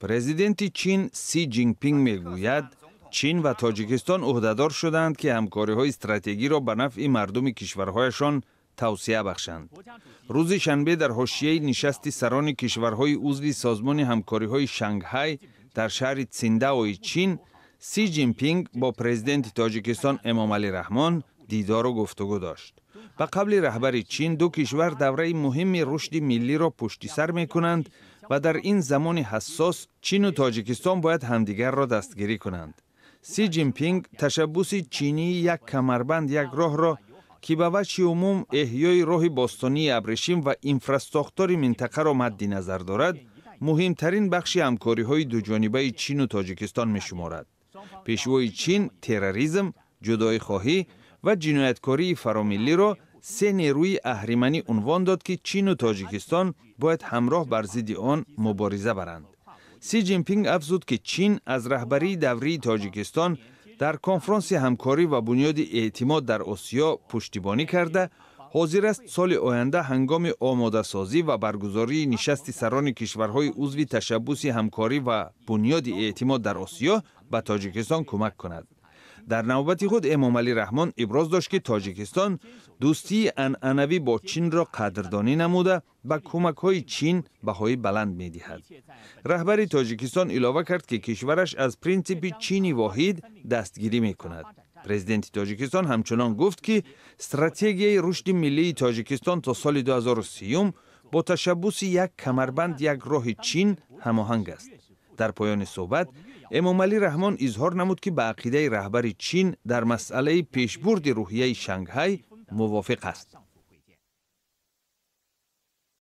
Президенти Чин Си Ҷинпинг мегӯяд, Чин ва Тоҷикистон ӯҳдадор шудаанд, ки ҳамкориҳои стратегиро ба нафъи мардуми кишварҳояшон тавсеа бахшанд. Рӯзи шанбе дар ҳошияи нишасти сарони кишварҳои узви Созмони ҳамкориҳои Шанghай дар шаҳри Циндаои Чин Си Ҷинпинг бо президенти Тоҷикистон Эмомалӣ Раҳмон дидору гуфтугӯ дошт. Ба қавли раҳбари Чин, ду кишвар давраи муҳимми рушди миллиро пушти сар мекунанд ва дар ин замони ҳассос Чину Тоҷикистон бояд ҳамдигарро дастгирӣ кунанд. Си Ҷинпинг ташаббуси чинии «Як камарбанд, як роҳ»-ро, ки ба вачҳи умум эҳёи роҳи бостонии абрешим ва инфрасохтори минтақаро мадди назар дорад, муҳимтарин бахши ҳамкориҳои дуҷонибаи Чину Тоҷикистон мешуморад. Пешвои Чин терроризм, ҷудоихоҳӣ ва ҷинояткории фаромиллиро се нерӯи аҳриманӣ унвон дод, ки Чину Тоҷикистон бояд ҳамроҳ бар зидди он мубориза баранд. Си Ҷинпинг афзуд, ки Чин аз раҳбарии даврии Тоҷикистон дар Конфронси ҳамкорӣ ва бунёди эътимод дар Осиё пуштибонӣ карда, ҳозир аст соли оянда ҳангоми омодасозӣ ва баргузории нишасти сарони кишварҳои узви Ташаббуси ҳамкорӣ ва бунёди эътимод дар Осиё ба Тоҷикистон кӯмак кунад. Дар навбати худ Эмомалӣ Раҳмон иброз дошт, ки Тоҷикистон дӯстии анъанавӣ бо Чинро қадрдонӣ намуда, ба кӯмакҳои Чин баҳои баланд медиҳад. Раҳбари Тоҷикистон илова кард, ки кишвараш аз принсипи Чини воҳид дастгирӣ мекунад. Президенти Тоҷикистон ҳамчунон гуфт, ки стратегияи рушди миллии Тоҷикистон то соли 2030 бо ташаббуси «Як камарбанд, як роҳи» Чин ҳамоҳанг аст. Дар поёни суҳбат Эмомалӣ Раҳмон изҳор намуд, ки ба ақидаи раҳбари Чин дар масъалаи пешбурди рӯҳияи Шанghай мувофиқ аст.